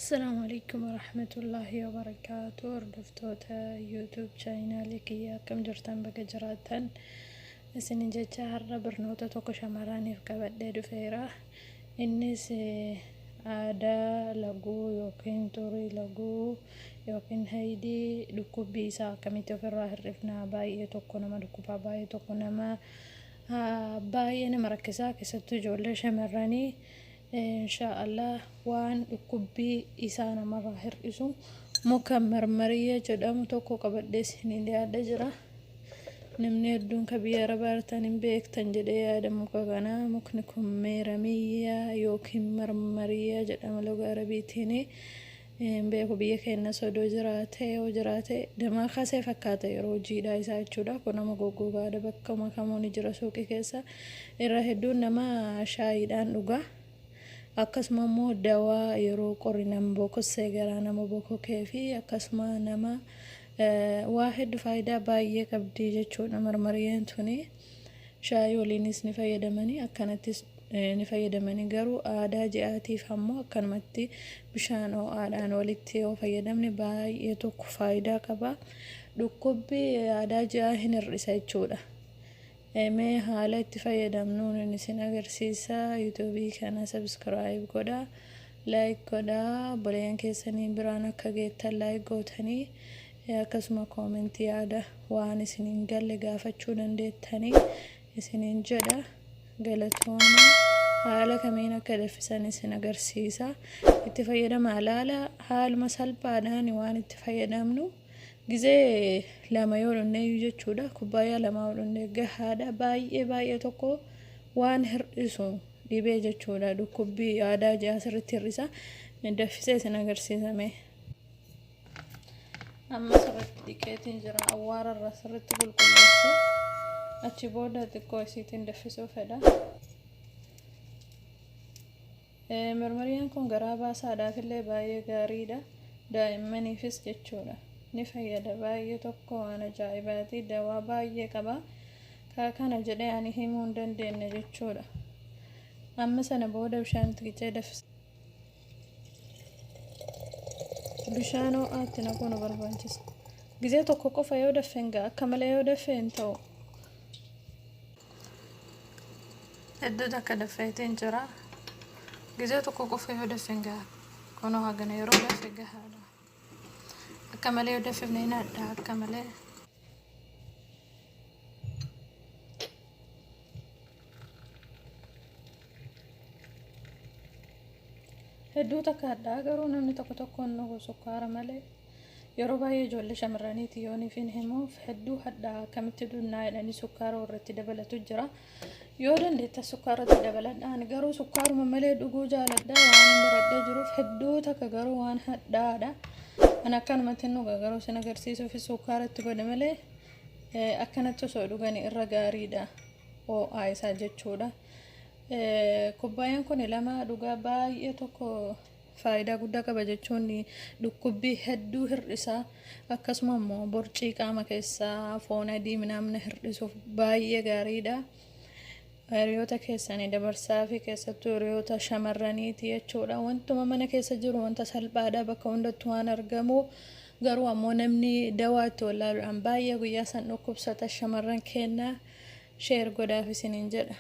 Assalaamu alaikum warahmatullaahi wabarakaatu. Hordoftoota YouTube chaanaalii kiyya, akkam jirtan? Baga jiraattan isinin jecha, har'a barnoota tokko shamarraniif qabadhee dhufeera. Innis aadaa laguu yookiin xurii laguu yookiin haydii, dhukkubbii isaa akkamitti ofirraa hir'ifna. Baay'ee tokko nama dhukkubaa, baay'ee tokko nama baay'ee nama rakkisaa, keessattuu ijoollee shamarranii. Insha Allah waan dhukkubbii isaa namarraa hir'isu muka marmariyya jedhamu tokko qabadhee isinii dhiyaadhee jira. Namni hedduun ka biyya Arabaa jirtan hin beektan jedhee yaada muka kana. Mukni kun meeramiyyaa yookiin marmariyyaa jedhama luga Arabiitiin. Hin beeku, biyya keenya sodoo jiraate, yoo jiraate damaa kaasee fakkaata yeroo jiidhaa isaa jechuudha. Kun nama goggogaadha, bakka kamuu ni jira, suuqii keessa. Irra hedduun nama shaayiidhaan dhuga. Akkasuma immoo dawaa yeroo qorri nama bokossee, garaa nama bokokee fi akkasuma nama waa hedduu faayidaa baay'ee qabdi jechuudha marmariyeen tuni. Shaayii waliinis ni fayyadamanii, akkanattis ni fayyadamanii, garuu aadaa ji'aatiif ammoo akkanumatti bishaan ho'aadhaan walitti yoo fayyadamne baay'ee tokko faayidaa qaba. Dhukkubbii aadaa ji'aa hin hir'isa jechuudha. Mee haala itti fayyadamnuun isin agarsiisa. Yuutuubii kana subscribe godhaa, like godhaa, obboleeyyan keessanii biraan akka geettan like gootanii, akkasuma koomentii yaada waan isin hin galle gaafachuu dandeettanii isiniin jedha. Galatooma. Haala kamiin akka danfisan isin agarsiisa. Itti fayyadama alaala haaluma salphaadhaan waan itti fayyadamnu gizee 2 yoo dhunneeyyuu jechuudha. Kubbaayyaa 2 yoo dhunne gahaadha. Baay'ee baay'ee tokko waan hir'isu dhibee jechuudha. Dhukkubbii aadaa ji'aa sirriitti hir'isa. Danfisee isin agarsiisame. Amma sirriitti dhiqeetiin jira. Awwaara irra sirriitti qulqulleesse. Achi booda xiqqoo isiitiin danfisuu fedha. Marmariyaan kun garaa baasaadhaaf illee baay'ee gaariidha. Daa'immaniifis jechuudha. Ni fayyada, baay'ee tokko waan ajaa'ibaati. Dawaa baay'ee qaba. Kana jedhee ani himuu hin dandeenye jechuudha. Amma sana booda bishaan itti qicee danfisa. Bishaan ho'aatti naquu nu barbaachisa. Gizee tokko qofa yoo danfen ga'a, akka malee yoo danfe hin ta'u. Hedduu takka danfeetiin jira. Gizee tokko qofa yoo danfen ga'a. Kunoo hagana yeroo danfe gahaadha. Akka malee yoo danfifne hin hadhaa akka malee. Hedduu takka hadhaa, garuu namni tokko tokko hin dhugu sukkaara malee. Yeroo baay'ee ijoollee shamarraniiti yooniif hin himuuf, hedduu hadhaa akkamitti dhugnaa jedhanii sukkaara warratti dabalatu jira. Yoo dandeetta sukkaaratti dabaladha. Ani garuu sukkaaruma malee dhuguu jaaladha, waan hin baradhee jiruuf. Hedduu takka garuu waan hadhaadha. Ani akkanumatti hin dhuga, garuu isin agarsiisuuf sukkaaratti godhe malee akkanatti osoo dhugani irra gaariidha. Ho'aa isaa jechuudha. Kubbaayyaan kun 2 dhugaa baay'ee tokko faayidaa guddaa qaba jechuun, dhukkubbii hedduu hir'isa. Akkasuma immoo borcii qaama keessaa, foon adii minaamna hir'isuuf baay'ee gaariidha. Hiriyoota keessanii dabarsaa fi keessattuu hiriyoota shamarraniiti jechuudha. Wantuma mana keessa jiru, wanta salphaadha, bakka hundattuu waan argamu. Garuu ammoo namni dawaa itti wallaaluudhaan baay'ee guyyaa san dhukkubsata shamarran keenya. Share godhaaf isiniin jedha.